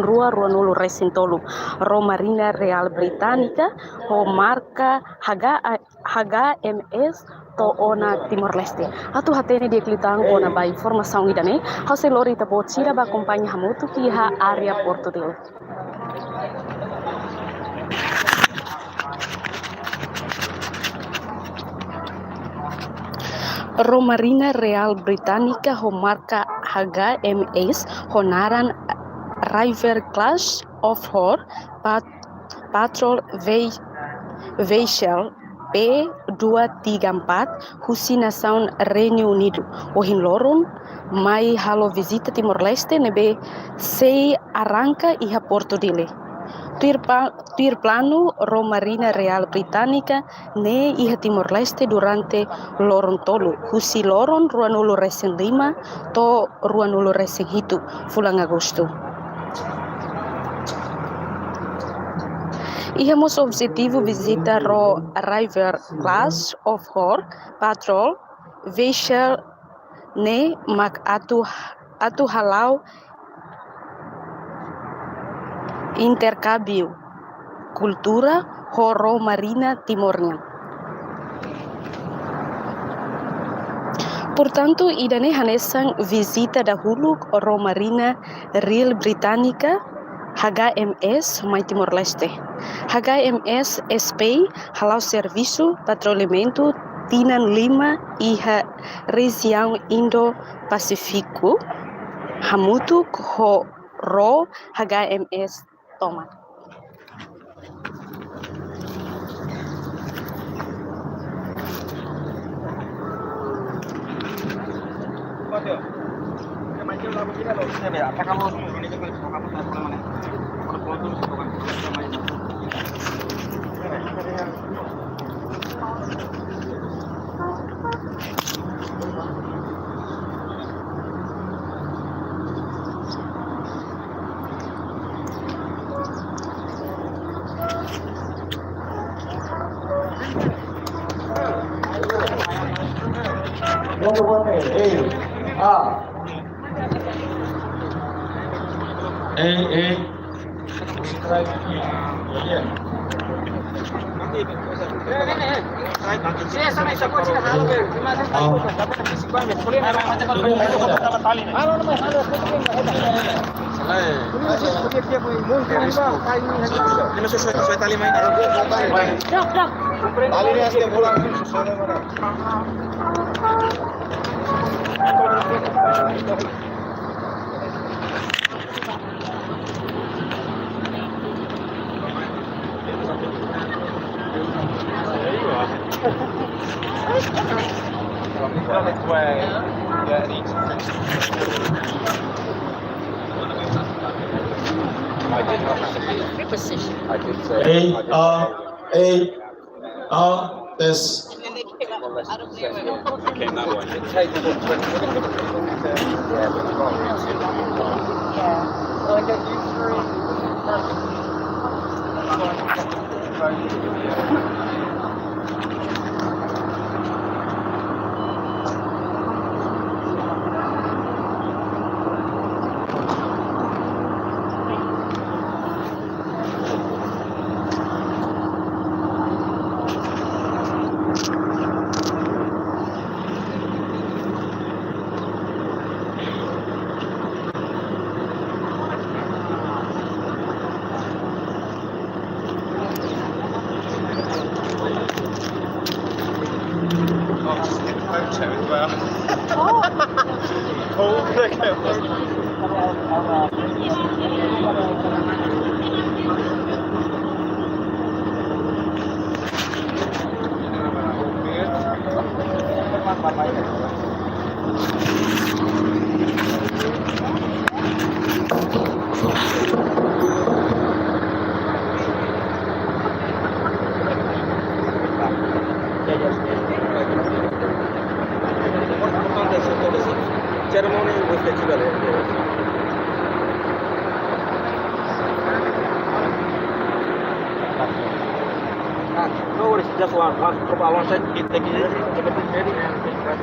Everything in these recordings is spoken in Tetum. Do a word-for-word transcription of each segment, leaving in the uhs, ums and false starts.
rua ruanulu resin tolu. Ró Marina Real Británica ho marka H K, H K M S to'o ona Timor-Leste. Atu hatene di'ak liután kona-ba informasaun ida-ne'e, ha'u sei lori ita-boot sira ba akompaña hamutuk iha área Porto Dili. Ró Marina Real Británica ho marka H K M S ho naran River Clash of Horror, Pat-, Patrol Ve-, Vessel P dua tiga empat, husi nasaun Reinu Unidu, ohin loron mai halo vizita Timor-Leste ne'ebé sei arranka iha Porto Dili. Tuir pa-, tuir planu, Ró Marina Real Británica ne'e iha Timor-Leste durante loron tolu, husi loron ruanulu resin lima to'o ruanulu resin hitu fulan Agostu. Iha mós objetivu vizita ró River Clash of Horror, Patrol Vessel ne'e mak atu, atu hala'o interkámbiu kultura ho ró Marina Timor nian. Portantu, ida-ne'e hanesan vizita dahuluk ró Marina Real Británica H K M S mai Timor-Leste. H K M S S P hala'o servisu patrulhamentu tinan lima iha rejiaun Indo-Pasífiku hamutuk ho ró H K M S tomak. Ei, ei. Ei, ah, ei. Ah, test. Ceremony with the Jubilee. Ah, no worries, just one, one, drop alongside, take it easy, take it ready, and take it back.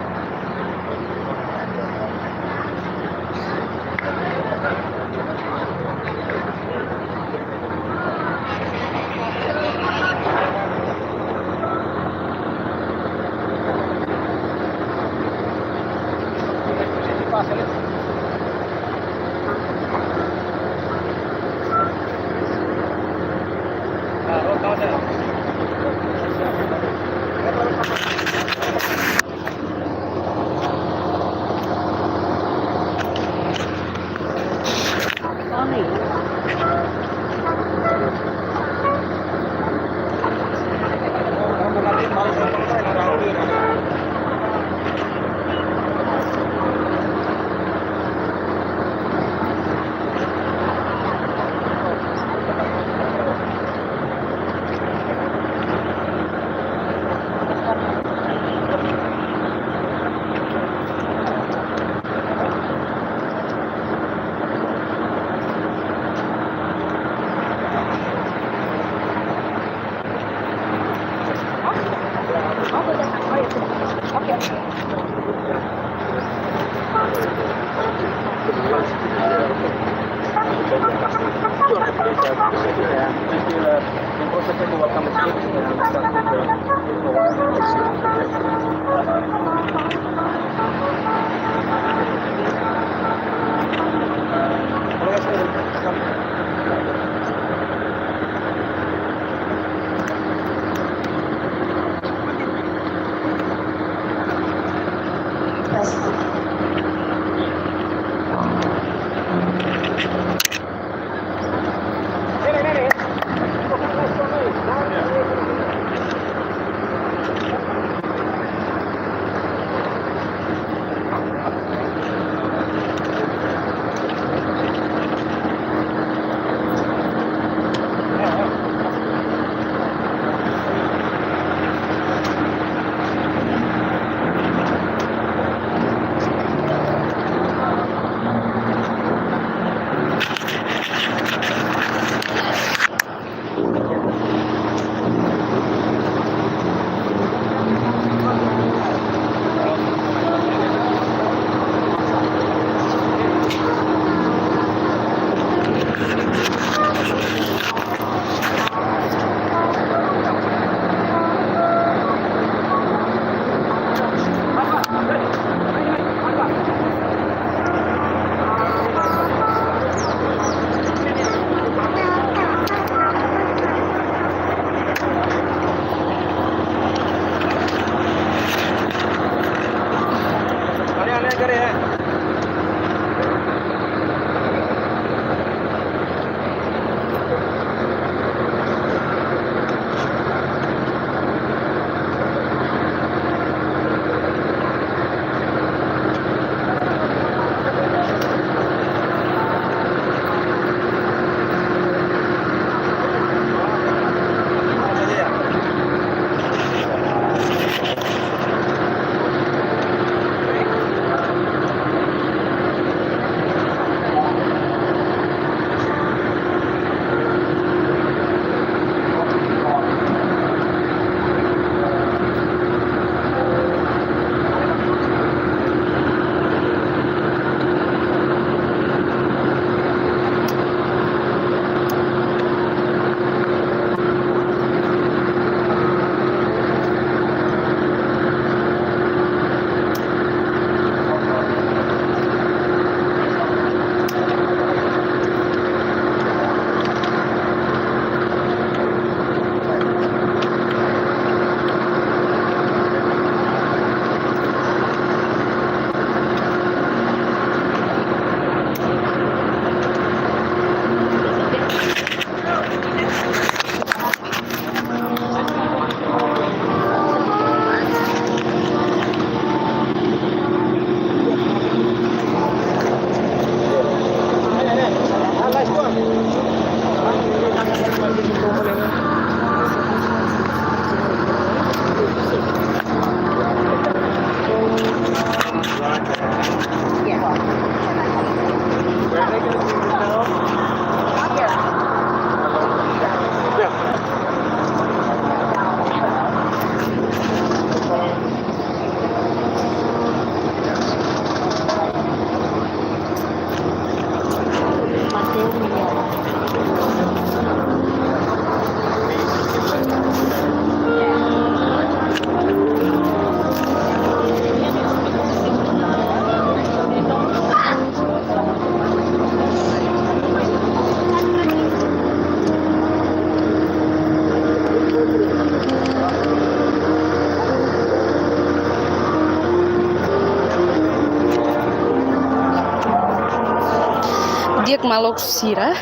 Di'ak maluk sira,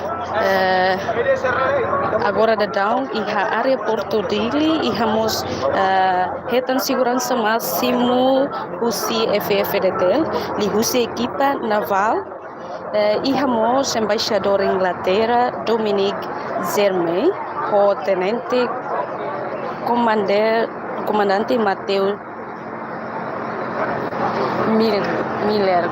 eh, agora daudaun iha área Porto Dili, iha mós, eh, hetan seguransa másimu husi F F D T L, liuhusi ekipa navál, eh, iha mós Embaixadór Inglaterra, Dominic Germain, ho Tenente Komander-, Komandante Mateu Mil-, Miller.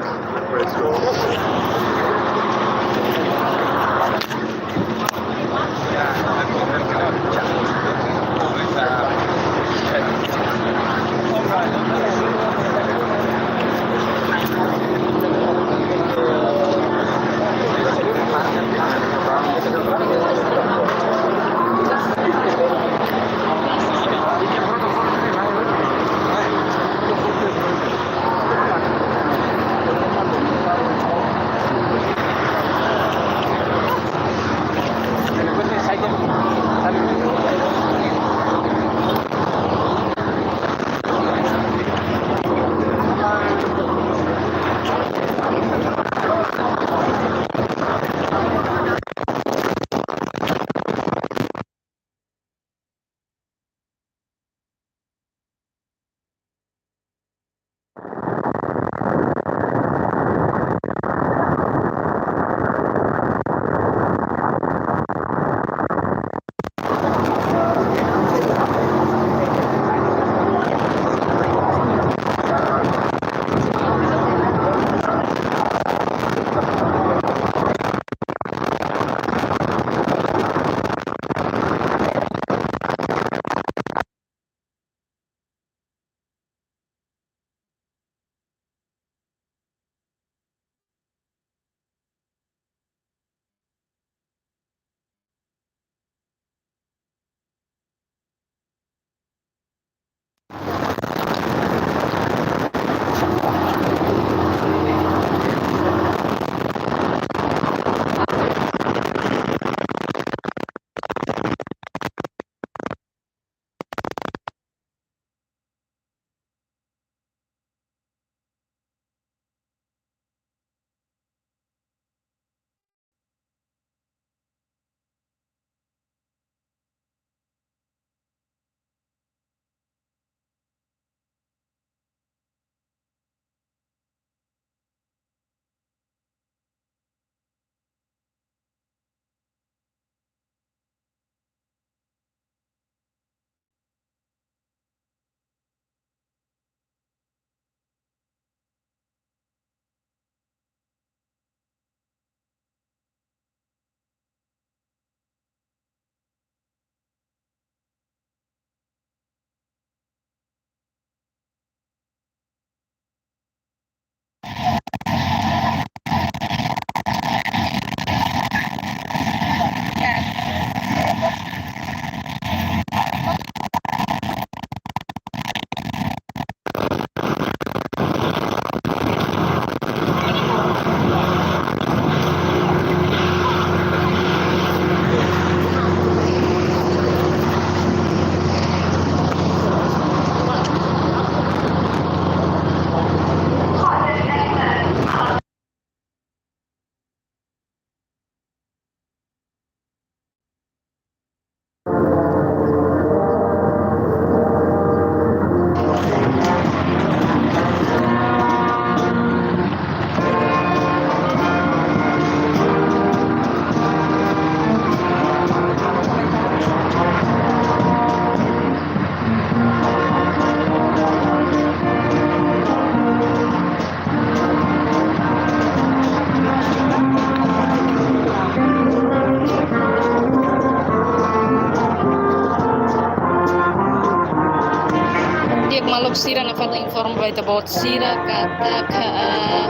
Maluk sira, nafatin informa ba ita-boot sira katak, ah,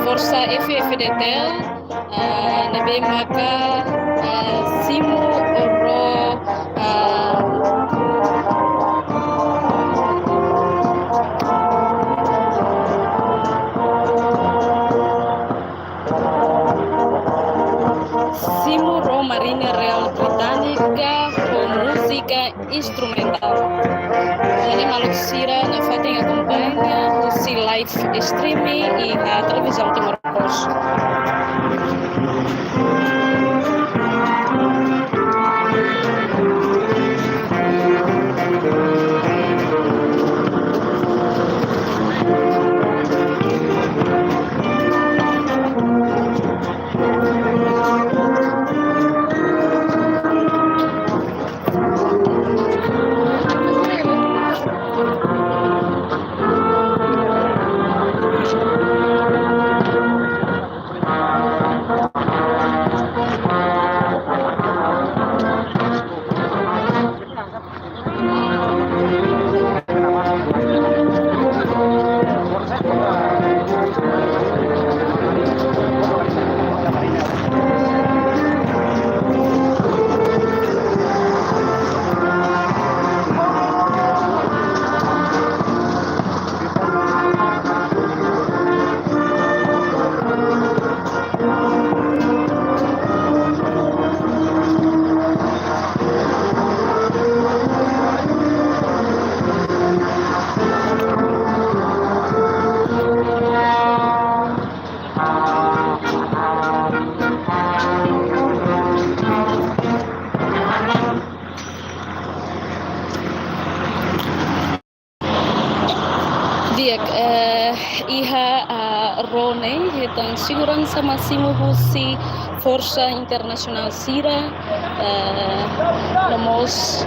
forsa F-FDTL, ah, ne'ebé maka, ah, simu ró, ah, simu ró Marinha Real Británica ho múzika instrumentál. Jadi maluk sira, nafatin akompaña husi live streaming iha Televizaun Timor Post. Di'ak, eh, iha, ah, ró ne'e hetan seguransa másimu husi forsa internasionál sira, eh, no mós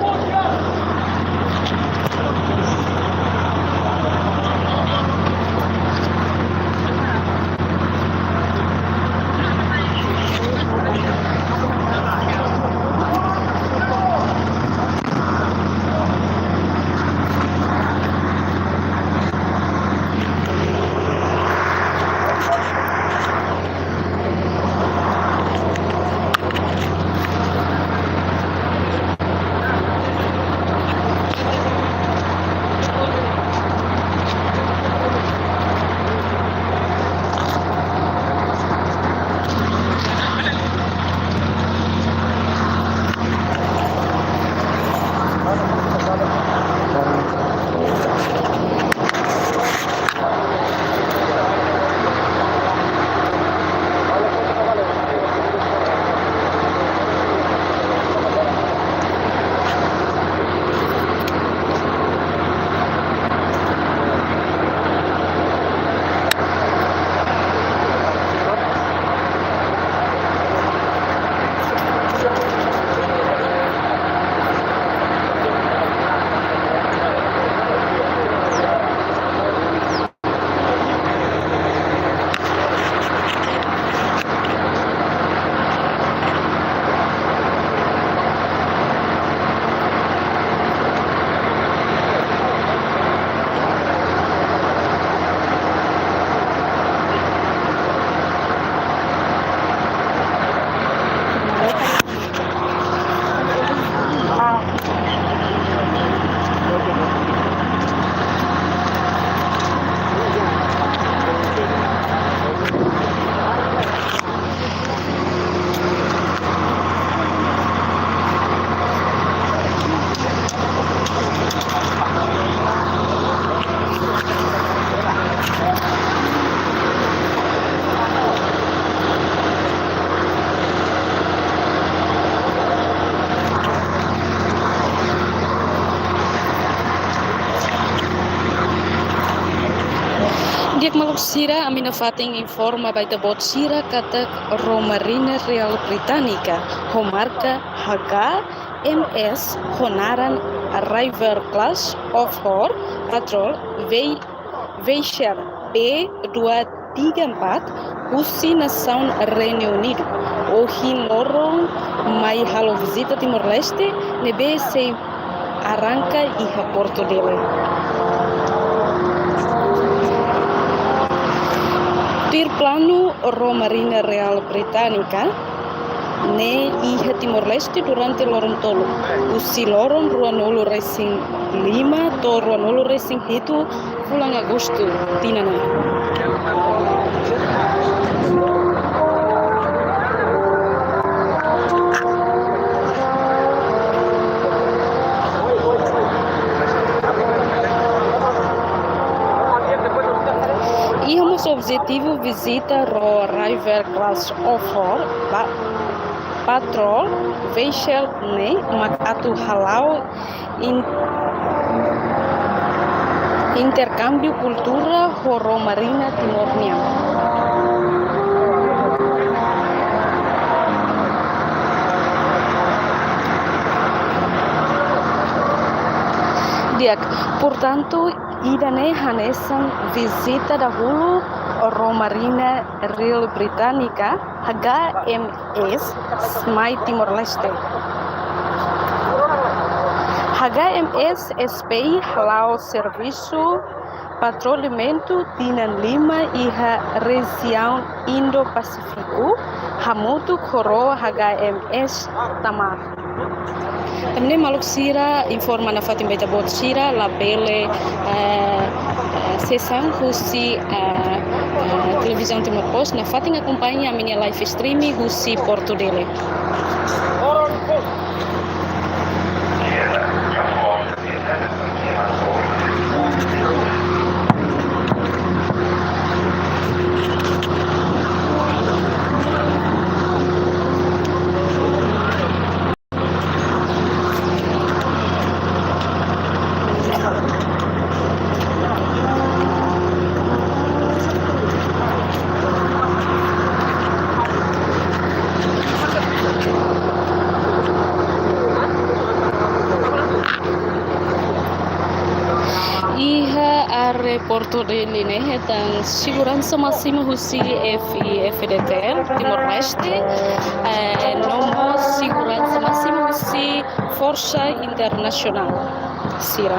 Di'ak maluk sira, ami nafatin informa ba ita-boot sira katak ró Marinha Real Británica ho marka H K M S ho naran River Clash of Horse Patrol Vei-, Vaisher B dua tiga empat husi nasaun Reinu Unidu ohin loron mai halo vizita Timor-Leste, ne'ebé sei arranka iha Porto Dele. Tuir planu, Ró Marina Real Británica ne'e iha Timor-Leste durante loron tolu, husi loron ruanulu-resin-lima to'o ruanulu-resin-hitu fulan Agostu tinan ne'e. Iha mós objetivu vizita Ró River Class Offshore ba-, Patrol Vessel ne'e mak atu hala'o in-, interkámbiu kultura ho Ró Marina Timor nian. Di'ak, portantu, ida-ne'e hanesan vizita dahuluk Ró Marina Real Británica, H M S, mai Timor-Leste. H M S S P I hala'o servisu patrulhamentu tinan lima iha rejiaun Indo-Pasífiku, hamutuk ho Ró H M S Tamar. Tan ne'e maluk sira, informa nafatin ba ita-boot sira, labele, eh, eh, sesang husi, eh, eh, Televizaun Timor Post, nafatin akompaña ami-nia live streaming husi Porto Dili. Iha aeroportu Dili ne'e hetan seguransa másimu husi F I F D T L Timor-Leste, eh, no mós seguransa másimu husi Forsa Internasionál sira.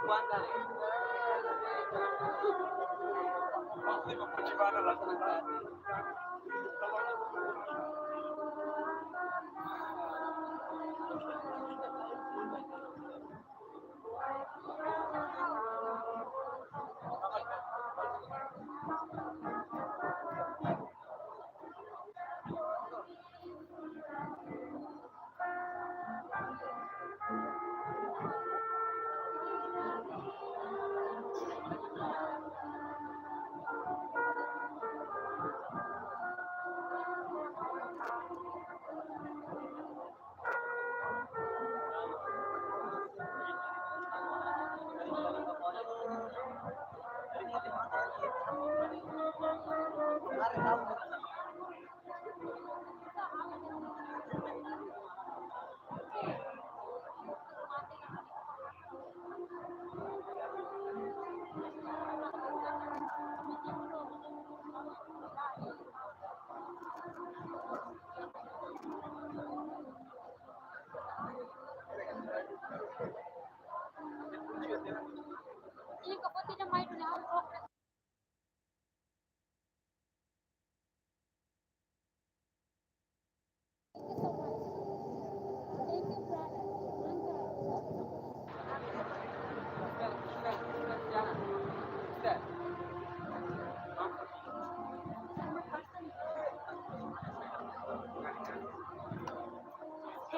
Hey,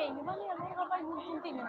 you want me to hold up my continue?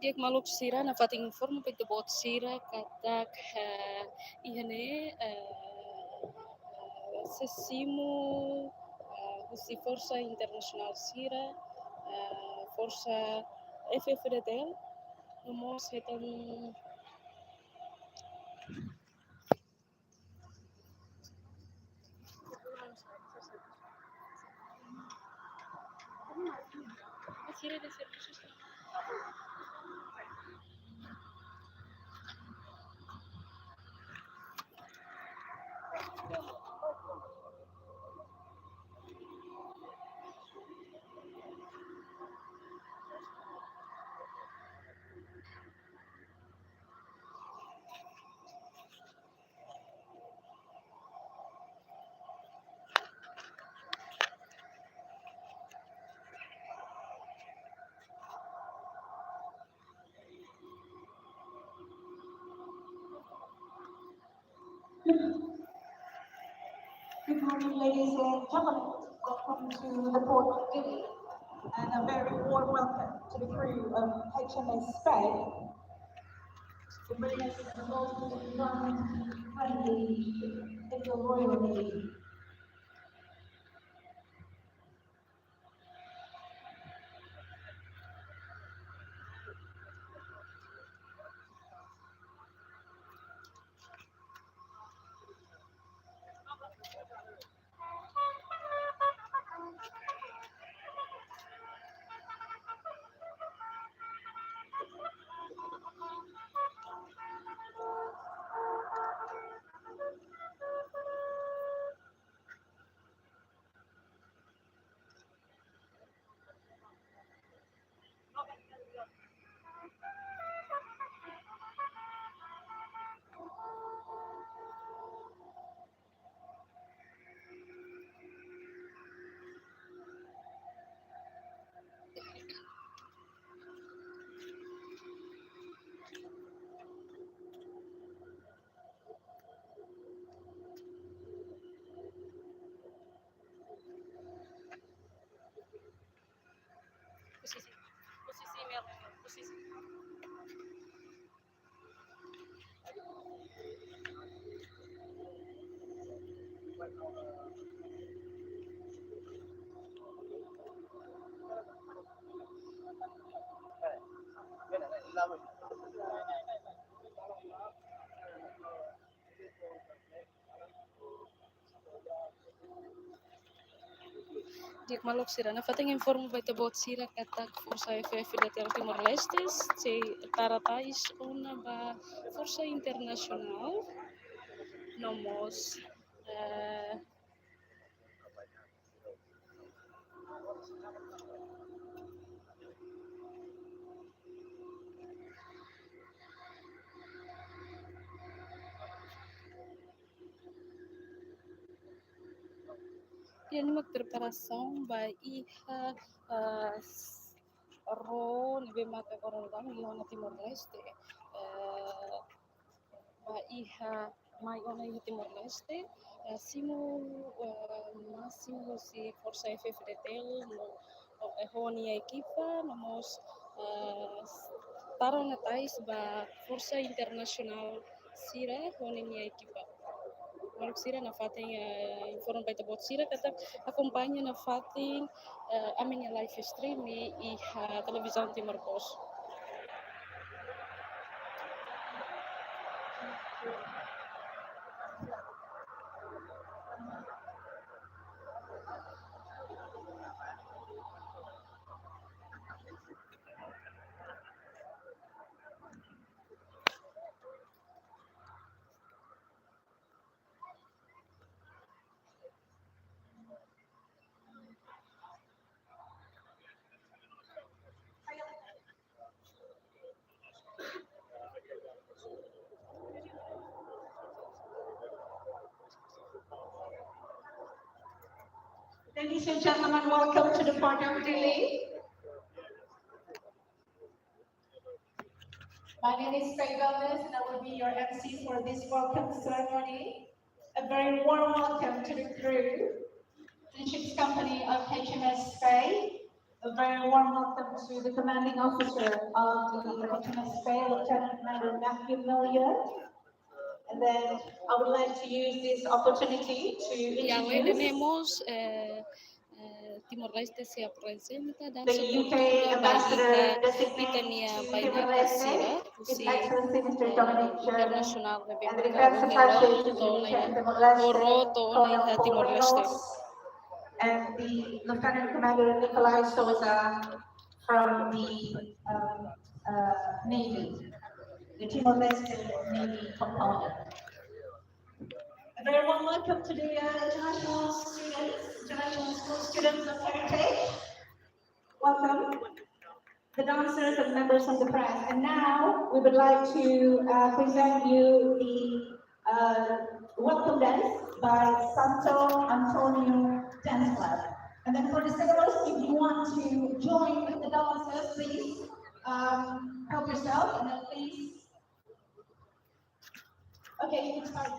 Di'ak maluk sira, nafatin informa ba ita-boot sira katak, eh, iha ne'e, eh, eh, sei simu, eh, husi forsa internasionál sira, eh, forsa F F D T L, no mós hetan Good morning, ladies and gentlemen. Welcome to the port of Dili, and a very warm welcome to the crew of H M S Spain, who bring us the most environmentally friendly ship, the Royal Navy. Di'ak, maluk sira, nafatin informa ba ita-boot sira katak Forsa F F D T L Timor-Leste sei tara tais ona ba Forsa Internasionál. No mós, eh, iha ne'e mak preparasaun ba iha, eh, s-, ró ne'ebé maka korondan iha ona Timor-Leste. Eh, ba iha mai ona iha Timor-Leste, eh, simu, eh, másimu husi Forsa F F D T L, no, eh, ho nia ekipa, no mós, eh, tara ona tais ba Forsa Internasionál sira ho nia ekipa. Maluk sira, nafatin, eh, informa ba ita-boot sira katak akompaña nafatin, eh, ami-nia live stream iha Televizaun Timor Post. Ladies and gentlemen, welcome to the Port of Dili. My name is Faye Gomez, and I will be your M C for this welcome ceremony. A very warm welcome to the crew, the ship's company of H M S Faye. A very warm welcome to the commanding officer of the H M S Faye, Lieutenant Commander Matthew Millier. And then I would like to use this opportunity to introduce the U K ambassador designate to Timor-Leste, His Excellency Mister Dominic Raab. Timor-Leste. His Excellency Mister Dominic Raab, and the Defense Attaché to the U K and Timor-Leste, Colonel Paul Reynolds, and the Lieutenant Commander Nikolai Souza from the, um, uh, Navy, the Timor-Leste Navy component. A very warm welcome to the, uh, international students, international school students of Heritage. Welcome. The dancers and members of the press. And now we would like to, uh, present you the, uh, welcome dance by Santo Antonio Dance Club. And then for the sailors, if you want to join with the dancers, please, um, help yourself, and then please. Okay, you can start.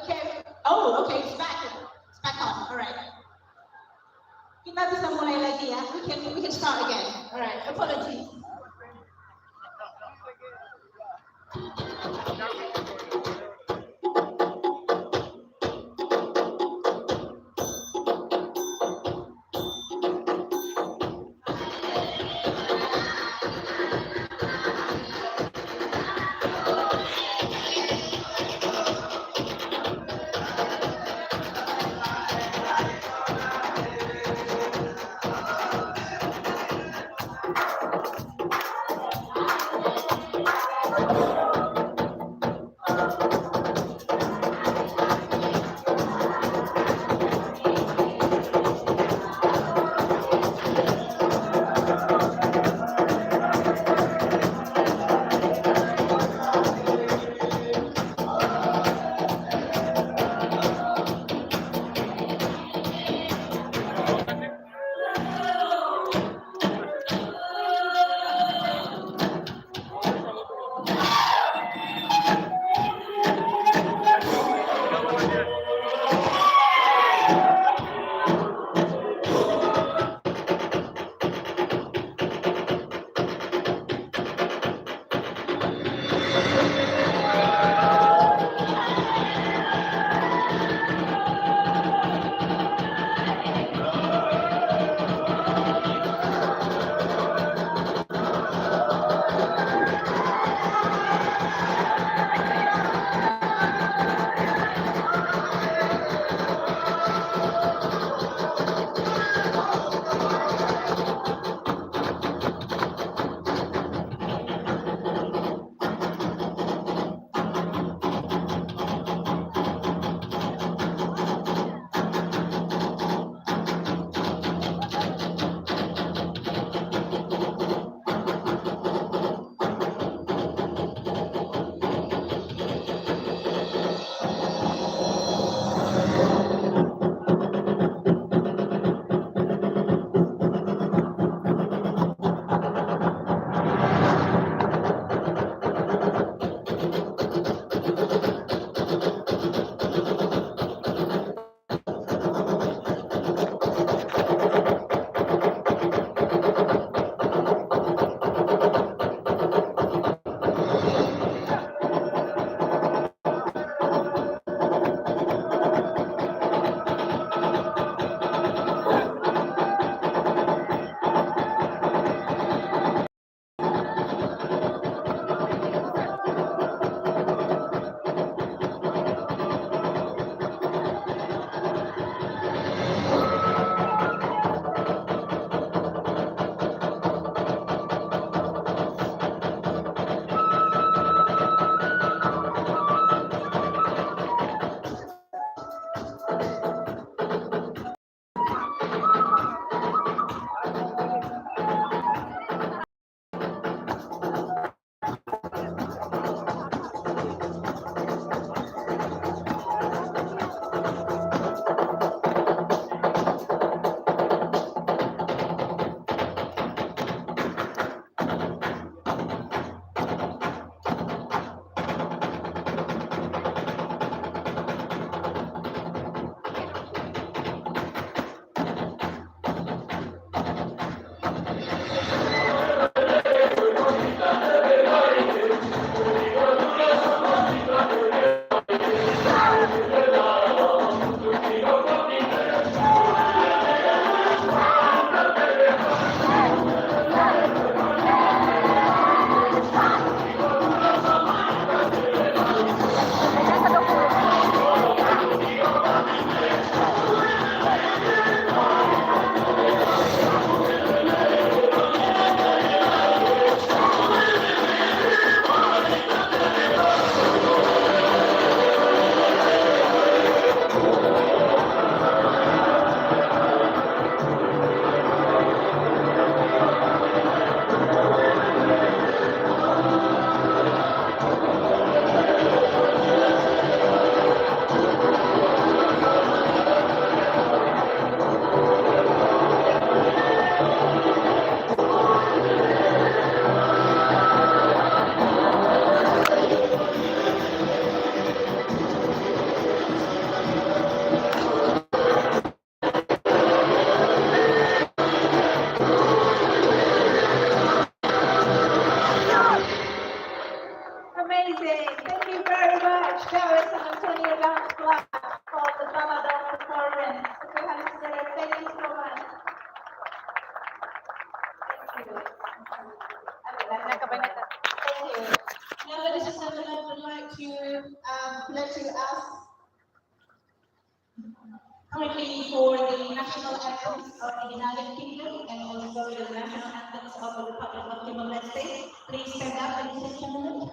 Okay. Oh, okay. It's back. It's back on. All right. Kita bisa mulai lagi ya. We can, we can start again. All right. Apologies. Thank you. Now, ladies and gentlemen, we'd like to, um, let you ask currently for the national anthems of the United Kingdom and also the national anthems of the Republic of Timor-Leste. Please stand up, ladies and gentlemen.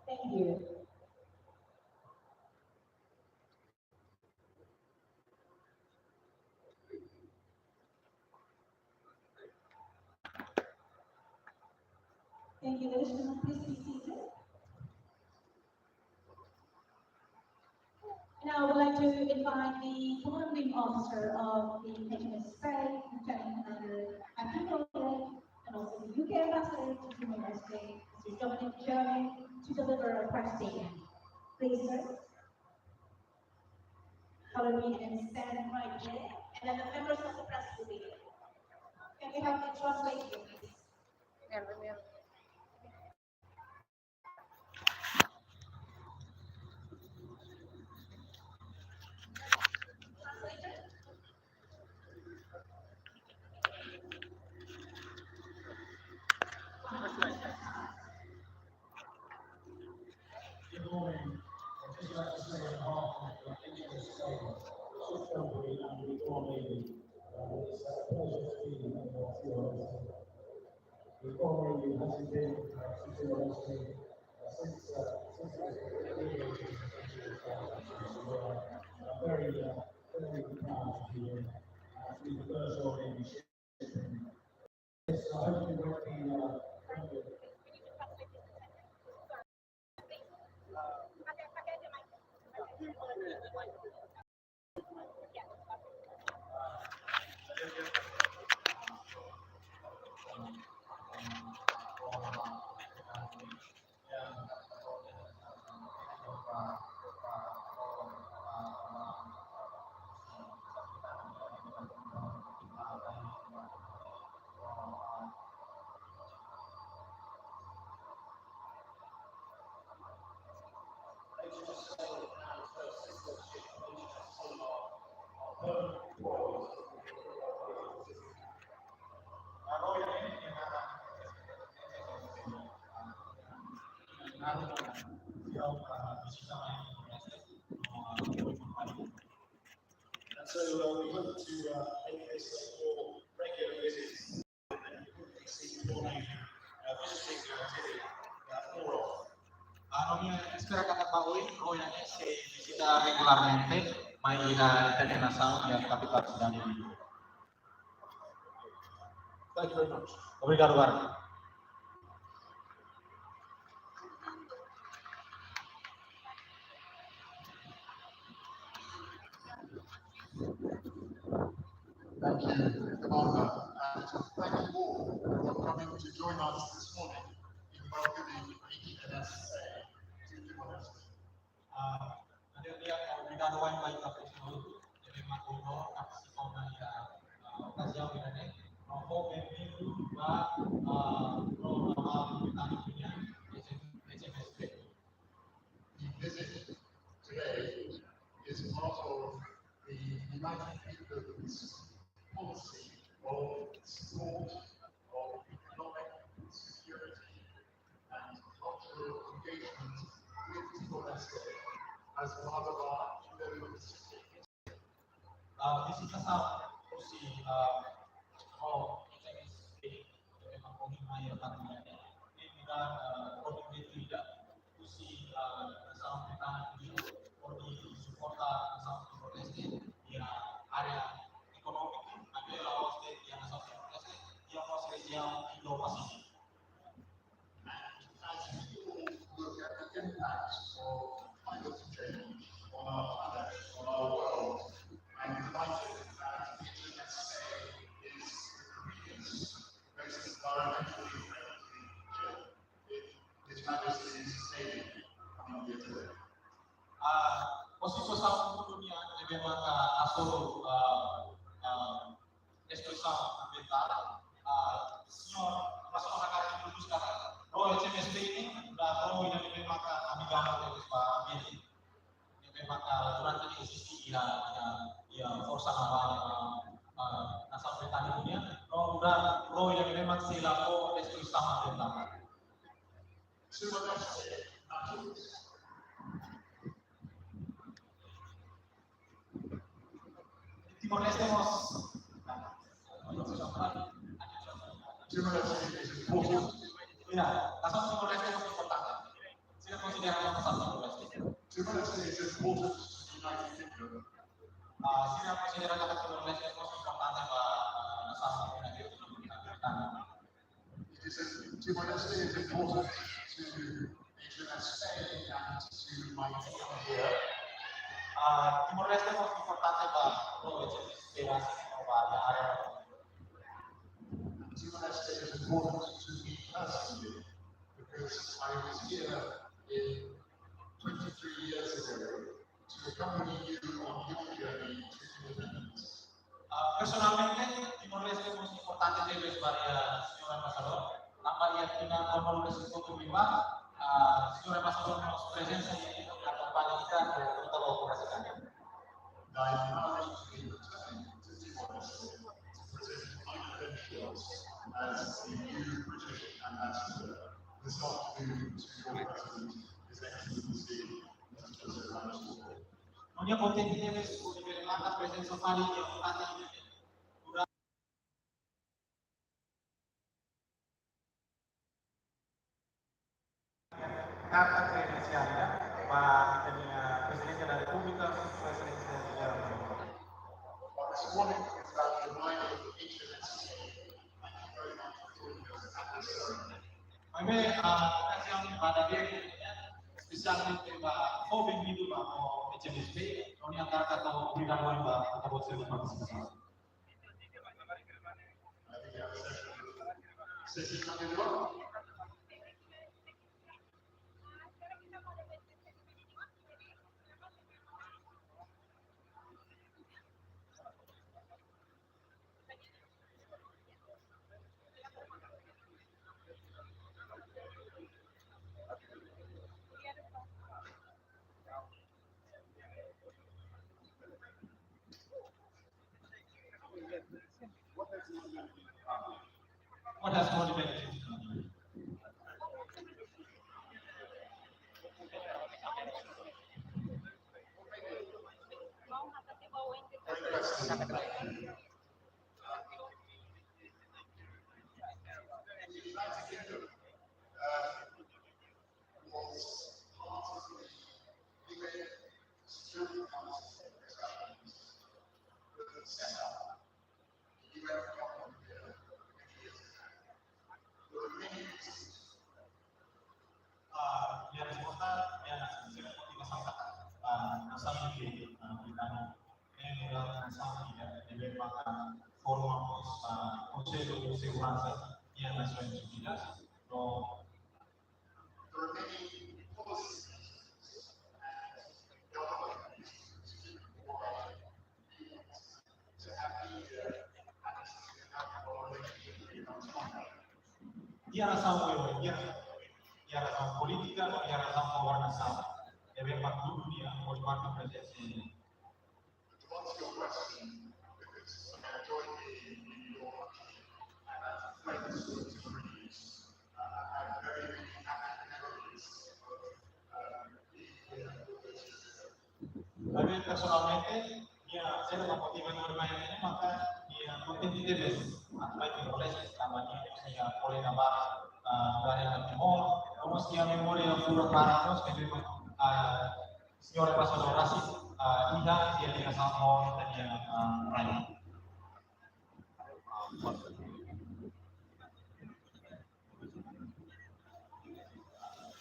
Thank you. Thank you, ladies and gentlemen. Please be seated. And I would like to invite the commanding officer of the H M S Faye, Lieutenant Commander Akinola, and also the U K ambassador to Timor-Leste, Mister Dominic Jeremy, to deliver a press statement. Please, sir. Follow me and stand right there. And then the members of the press will be here. Can we have the translation, please? I'm very, uh, very proud to be here. Uh, it's been the first role in Yes, I hope you won't be, uh, offended. And so, uh, we hope to, uh, make this a more regular visit and hopefully see Tony, uh, visiting, uh, Dili, uh, more often. Ah, no, nia espera katak ba oin, Roy nia sei vizita regularmente mai ita-nia nasaun iha kapitál sidade Dili. Thank you very much. Obrigadu barak. Thank you, Commander, and thank you all for coming to join us this morning in welcoming H M S A to Timor-Leste. Ah, ida-ne'e, ah, obrigadu wa'in ba ita-boot hotu, ne'ebé mak hodi partisipa ona iha, ah, okaziaun ida-ne'e. No fó benvindu ba, ah, programa Britâniku nian, H M S P. The visit today is part of the United Kingdom's policy of support of economic, security and cultural engagement with Timor-Leste as part of our Indo-Pacific. Ah, vizitasaun husi, ah, oh, H M S P, ne'ebé mak ohin mai iha Timor-Leste, ne'e nu'udar, ah, kontribuisaun ida husi, ah, nasaun Britâniku nian, hodi suporta nasaun Timor-Leste iha área ekonómiku, maibé la'ós de'it iha nasaun Timor-Leste, iha mós rejiaun Indo-Pasífiku. And as we all look at the impact of climate change on our planet, on our world, I'm delighted that H M S A is the greenest, most environmentally friendly ship in His Majesty's Navy coming here today. Ah, husi situasaun mundu nian ne'ebé maka hasoru, ah, ah, destruisaun ambientál, ah, señór Embaixadór hakarak introdús katak Royal H M S P ne'e nu'udar nau ida ne'ebé maka amigável tebes ba ambiente. Ne'ebé maka durante ne'e eziste iha, iha, iha forsa navál, ah, ah, nasaun Britâniku nian, no nu'udar nau ida ne'ebé maka sei la fó destruisaun ambientál. Timor-Leste mós. Timor-Leste is important. Ya, nasaun Timor-Leste mós importante. Sira konsidera nasaun Timor-Leste. Timor-Leste is important to the United Kingdom. Ah, sira konsidera katak Timor-Leste mós importante ba, ah, nasaun United Kingdom. It is in Timor-Leste is important to H M S A and to my team here. Ah, Timor-Leste mós importante ba Royal H M S P no ba área. Timor-Leste is important to me personally because I was here in twenty-three years ago to accompany you on your journey to independence. Ah, personalmente, Timor-Leste mós importante tebes ba iha señór embaixadór, tanba iha tinan rua-nulu-resin-kuatu liubá, ah, señór embaixadór mós prezensa iha ita, akompaña ita iha ruta ba Timor-Leste. I acknowledge the return to Timor-Leste to present my credentials as the new British ambassador this afternoon to your President, His Excellency, Mister Joseph Ramon. Ha'u-nia kontente tebes hodi bele marka prezensa fali iha fatin durante karta kredensiál ba ita-nia Presidente da Repúblika, Presidente da Repúblika. Maibé, ah, okasiaun ba dadeer, espesialmente ba joven, bem-vindo ba H M S P, ha'u-nia hakarak hato'o obrigadu ba ita-boot sira-nia partisipasaun. What has motivated you to come here? Ah, iha resposta, iha nasaun, motivasaun, ah, nasaun ke, ah, Britania. Ne'e muda nasaun ke, ne'ebé maka forma mós, ah, Konsellu Seguransa iha Nasoins Unidas. No, iha nasaun, iha, iha, iha nasaun polítika, iha nasaun governasaun. Ne'ebé mak duni, iha, hodi marka prezensa. To answer your question, because I enjoy being in your country, and I've played this sort of experience, uh, I have very many happy memories of, uh, being here with the children. Para mim, pessoalmente, nia sira mak motiva ha'u mai ne'e, maka nia kontente tebes atu mai Timor-Leste, tanba nia, nia kolega barak, ah, dari Timor, no mós nia memória furak barak, no mós, ah, señór embaixadór rasik, ah, iha, iha ligasaun ho ita-nia, ah, rai.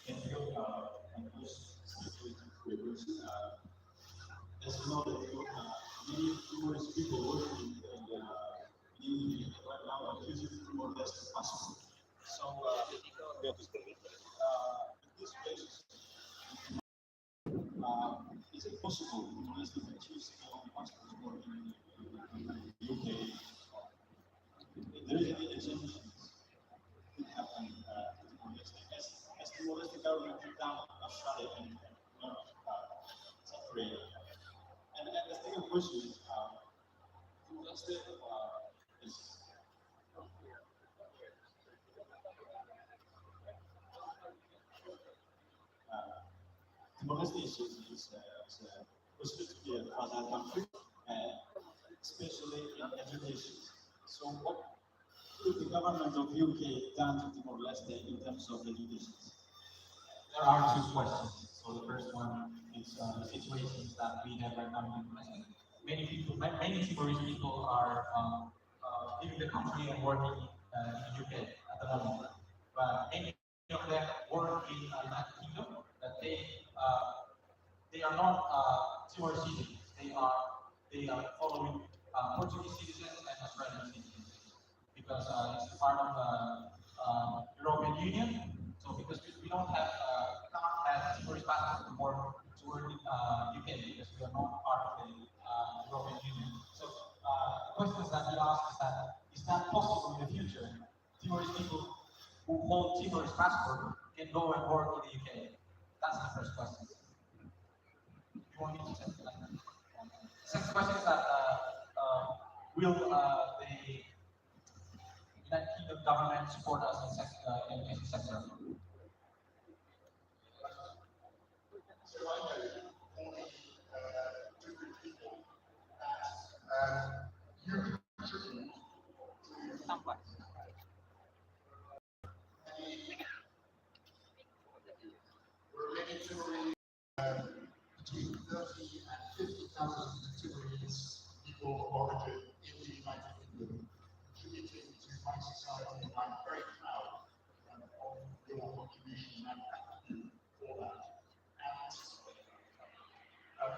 Thank you, uh, and those speakers, uh, as you know that, uh, many Timorese people working in, uh, in right now are using Timor-Leste passport. So, uh, uh, in this case, uh, is it possible for us to choose our passport in U K? If there is any exemptions, it happen, uh, to Timor-Leste. As, as Timor-Leste government did down Australia and, uh, separate. And, and the second question is, uh, Timor-Leste, uh, is Uh, Timor-Leste is, is, is, uh, is, uh, considered to be a fragile country, uh, especially in education. So what could the government of U K done to Timor-Leste in terms of education? There are two questions. So the first one is, uh, the situations that we have right now in Timor-Leste. Many people, ma-, many Timorese people are, um, uh, leaving the country and working, uh, in the U K at the moment. But many of them work in, uh, United Kingdom, that they, uh, they are not, uh, Timor citizens. They are, they are following, uh, Portuguese citizens and Australian citizens because, uh, it's part of the, uh, European Union. So because we, we don't have, uh, we cannot have Timorese passport to work, to work in, uh, U K because we are not part of the, uh, European Union. So, uh, the questions that we ask is that, is that possible in the future? Timorese people who hold Timorese passport can go and work in the U K? That's the first question. You want me to check that? Second question is that, uh, uh, will, uh, the United Kingdom government support us in sec-, uh, in education sector? So I know only, uh, between thirty and fifty thousand Timorese people of origin in the United Kingdom, contributing to my society, and I'm very proud, um, of your contribution, and I thank you for that. And, uh,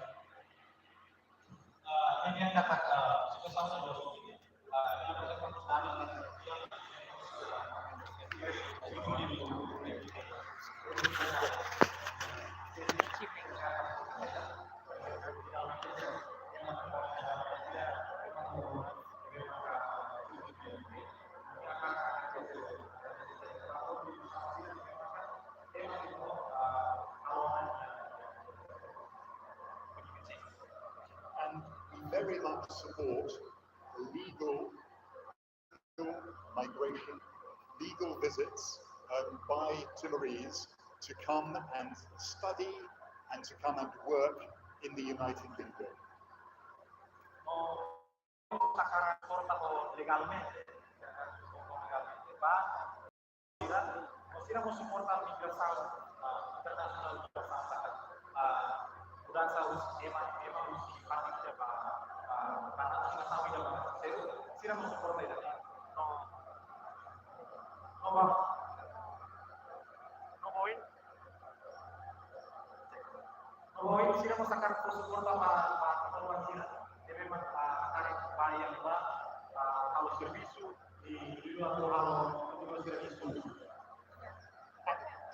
Ah, ini yang kata, ah, situasaun yang bagus ini. Ah, yang kata, and we very much support legal migration, legal visits, um, by Timorese to come and study and to come and work in the United Kingdom. No, hakarak suporta ho legalmente, legalmente, ba, sira, no sira mós suporta migrasaun, ah, internasionál migrasaun, ah, mudansa husi ema, ema husi parte ida ba, ah, ba nasaun ida ba seluk, sira mós suporta ida. No, no ba, no ba oin, no ba oin sira mós hakarak fó suporta ba, ba korban sira, ne'ebé mak, ah, hakarak ba iha ne'ebá, ah, halo servisu, i, i atu halo, atu halo servisu.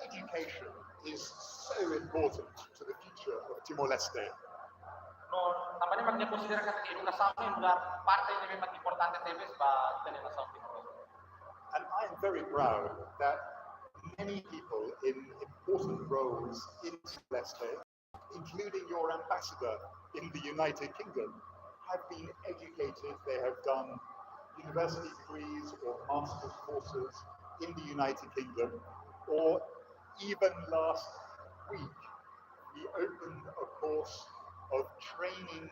Education is so important to the future of Timor-Leste. No, tanba ne'e mak nia konsidera katak edukasaun ne'e nu'udar parte ne'ebé mak importante tebes ba ita-nia nasaun Timor-Leste. And I am very proud that many people in important roles in Timor-Leste, including your ambassador in the United Kingdom, have been educated. They have done university degrees or master's courses in the United Kingdom, or even last week, we opened a course of training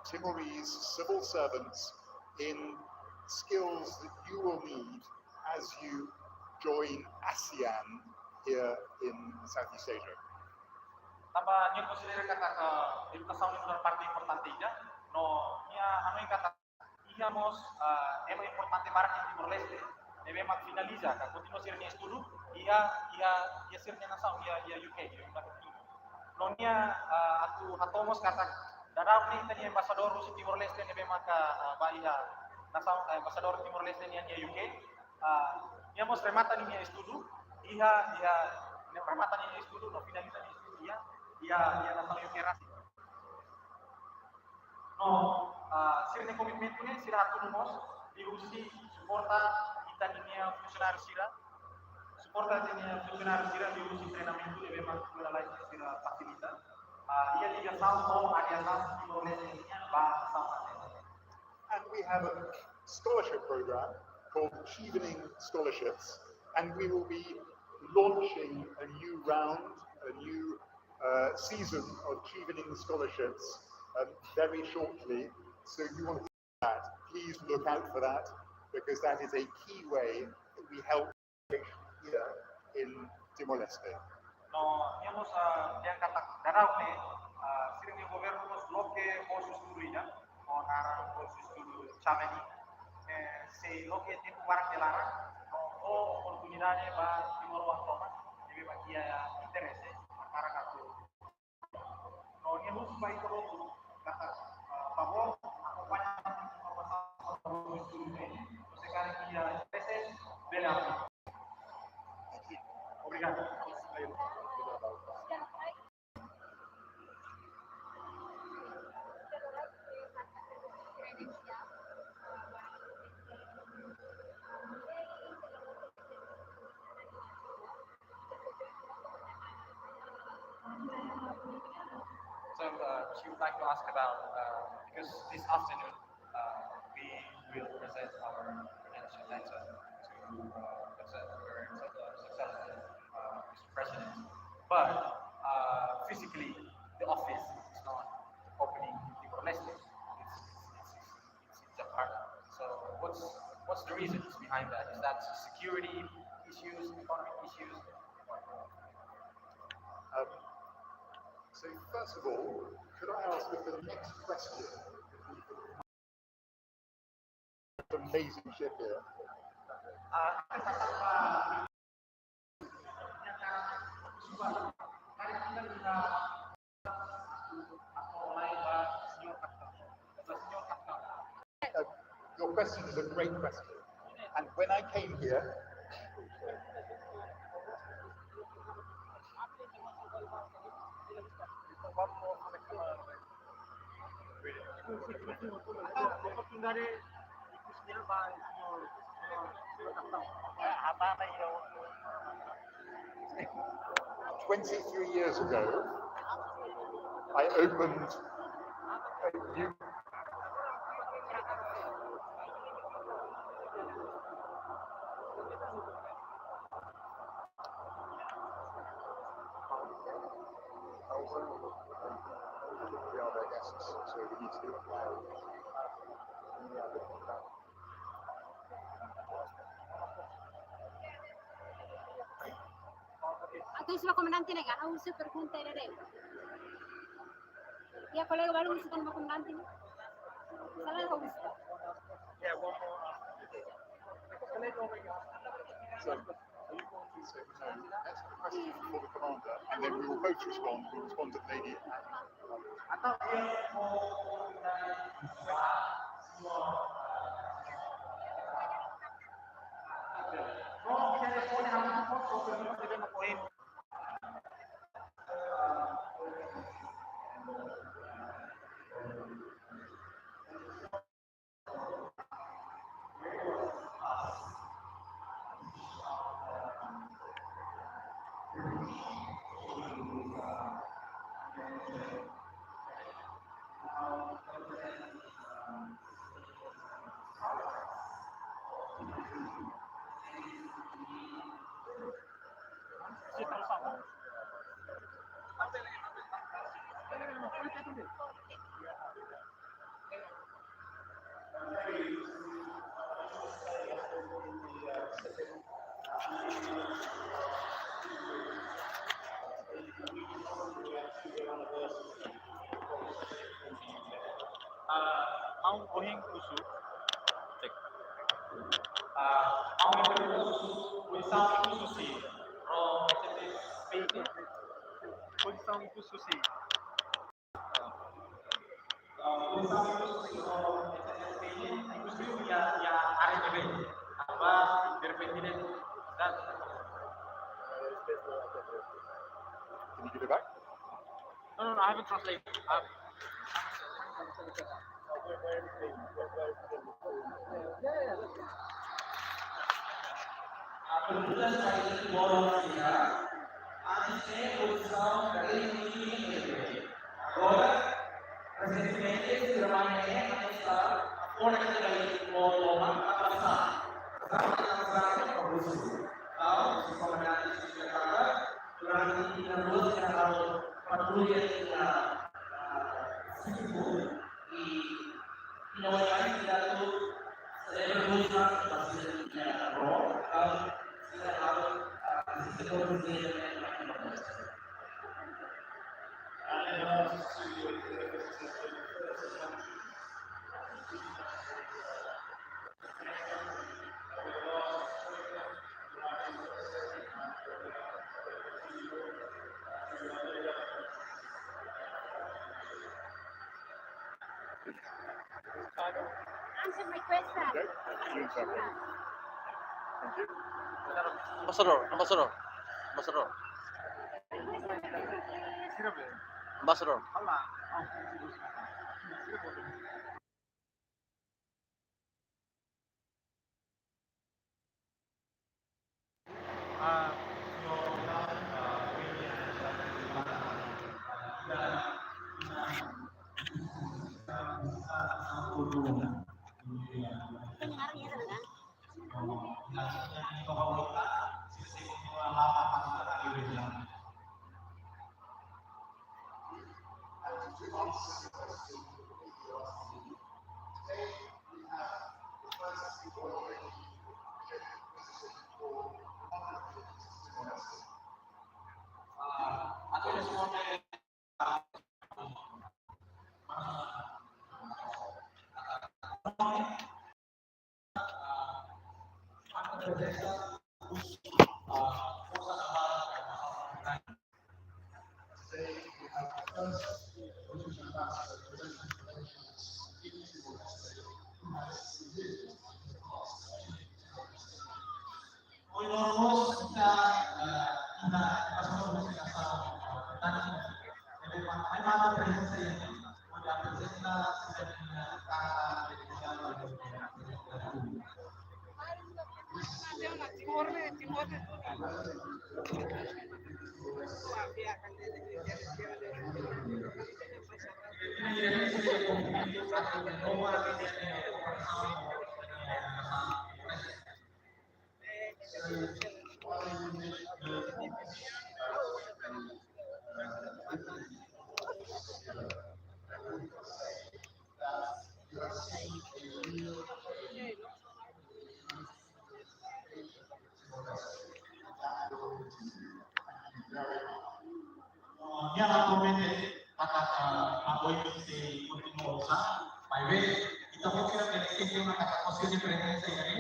Timorese civil servants in skills that you will need as you join ASEAN here in Southeast Asia. Tanba nia konsidera katak edukasaun ne'e nu'udar parte importante ida, no nia hanoin katak iha mós, ah, ema importante barak iha Timor-Leste, ne'ebé mak finaliza, ka kontinua sira-nia estudu, iha, iha, iha sira-nia nasaun, iha, iha U K, iha United Kingdom. No nia, ah, atu hato'o mós katak, dadaun ne'e ita-nia embaixadór husi Timor-Leste ne'ebé maka, ah, ba iha nasaun, eh, embaixadór Timor-Leste nian iha U K, ah, nia mós remata ninia estudu, iha, iha, nia remata ninia estudu, no finaliza ninia estudu iha, iha, iha nasaun U K rasik. No, ah, sira-nia komitmentu ne'e, sira hatudu mós, liuhusi suporta ita-nia funsionáriu sira, suporta ita-nia funsionáriu sira, liuhusi treinamentu ne'ebé mak sira fasilita. Ah, iha ligasaun ho área Timor-Leste nian ba nasaun ASEAN. And we have a scholarship program called Chevening Scholarships, and we will be launching a new round, a new, uh, season of Chevening Scholarships, um, very shortly. So you want to hear that, please look out for that, because that is a key way that we help here in Timor-Leste. No, nia mós, ah, dehan katak dadaun ne'e, ah, sira-nia governu mós loke bolsu estudu ida, no naran bolsu estudu Chevening, eh, sei loke tempu barak nia laran, no fó oportunidade ba timoroan tomak, ne'ebé mak iha interese, hakarak atu No, nia husu ba ita hotu katak, ah, favór, akompaña informasaun, se karik iha interese, bele aplika. Obrigadu. So, uh, she would like to ask about, uh, because this afternoon, uh, we will present our credential letter to, uh, present, present the successful, uh, Mister President. But, uh, physically, the office is not opening Timor-Leste. It's, it's, it's, it's in Jakarta. So what's, what's the reasons behind that? Is that security issues, economic issues? Um, So first of all, could I ask if the next question, amazing ship here. Uh, your question is a great question. And when I came here, twenty-three years ago, I opened a new Atu husu ba komandante ne'e ka, ha'u husu pergunta ida de'it. Ya, kolega balu husu tan ba komandante ne'e. Sala ha'u husu. So, are you going to say no? That's the question for the commander, and then we will both respond. We'll respond to the lady. Ah, ha'u ohin husu. Cek. Ah, ha'u ohin husu, oinsá husu si. Ro, cek, cek, cek. Oinsá husu si. Can you give it back? No, no, no, I haven't translated. Uh, Abertura sai de Moron Sira, antes de produção da Lei Municipal. Agora, recentemente, se trabalha em analisar a forma de Lei Moron a passar. Estava a passar para o Sul. Então, se for na Durante tinan rua sira halo patrulla iha, ah, Sitibu, i, i no mai sira atu selebra buka ba sira-nia ró, atau sira halo, ah, sira halo sira. Answer my question. Okay. Thank you. Ambassador, ambassador, ambassador. Ambassador. Nia la promete katak, ah, apoiu sei kontinua uza, maibé ita mós kira ke sente ona katak konsellu de preferénsia ne'e,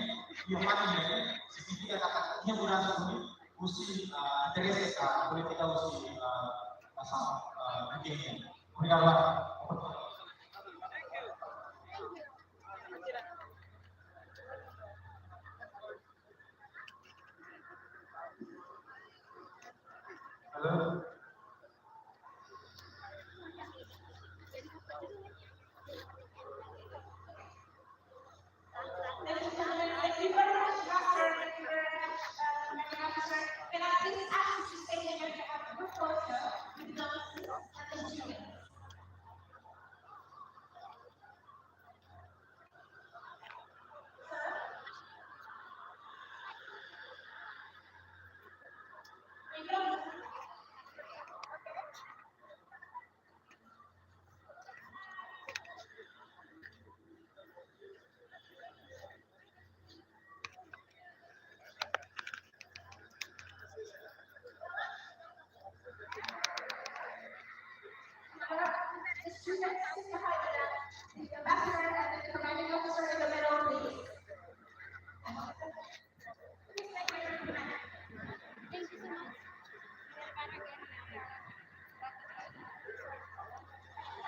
nia fatin ne'e, signifika katak nia mudansa duni, husi, ah, interese, ah, polítika husi, ah, nasaun, ah, N G O. Obrigadu. Hello? Thank you very much, Pastor. Thank you very much, uh, Madam Officer. Can I please ask you to stay here to have a good photo with the nurses and the students? The students, the ambassador and the commanding officer in the middle, please.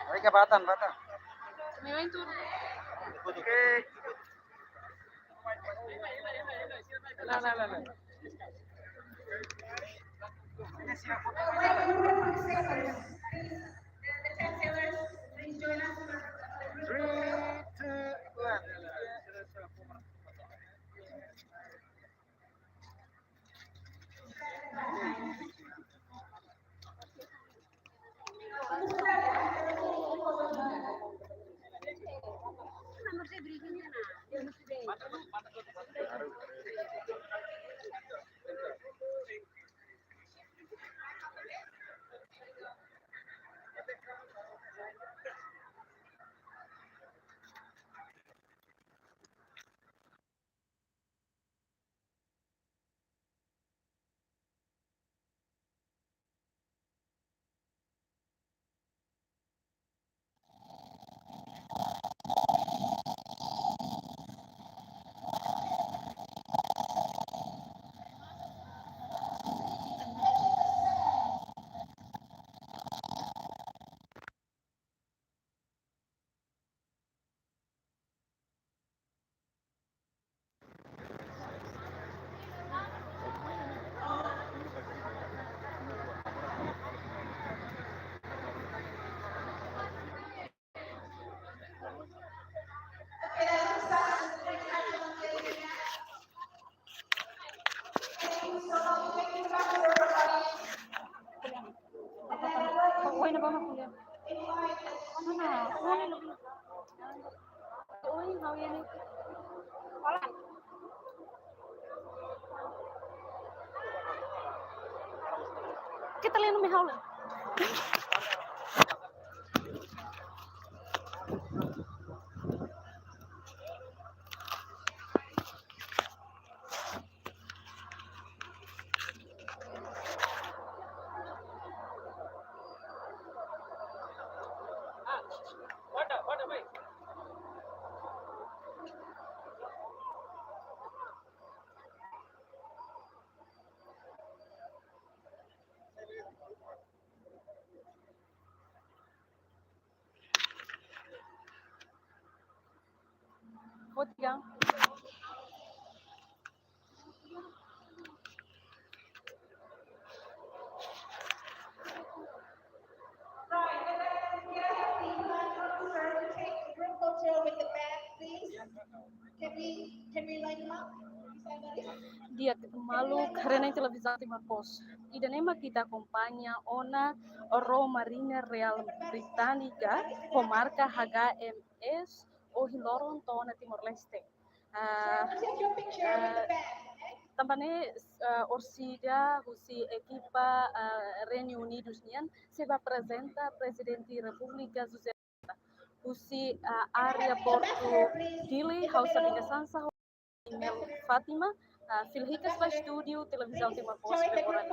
Oke, batan, batan. Oke. Three, two, one. Kita lihat nama hal. Obrigada. Right, and then we have the flag officer to take the group photo with the band, please. Can we, can we line them up? Di'ak, maluk haree-na'in televizaun Timor Post. Ida-ne'e mak ita akompaña ona ró Marinha Real Británica ho marka H M S ohin loron to'o ona Timor-Leste. Ah, ah, tanba ne'e, ah, orsida husi ekipa, ah, Reinu Unidu nian sei bá aprezenta Prezidente Repúblika José husi, ah, área Portu Dili, ha'u Sabina Sansa, ho Mel Fátima, ah, fila hikas ba estúdiu televizaun Timor Post Bemora.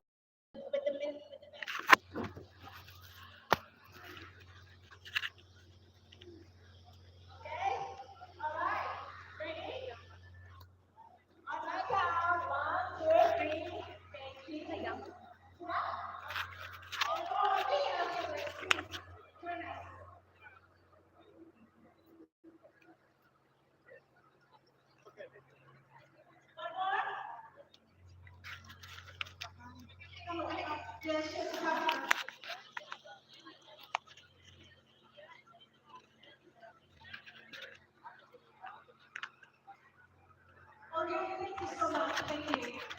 Okay, thank you so much. Thank you.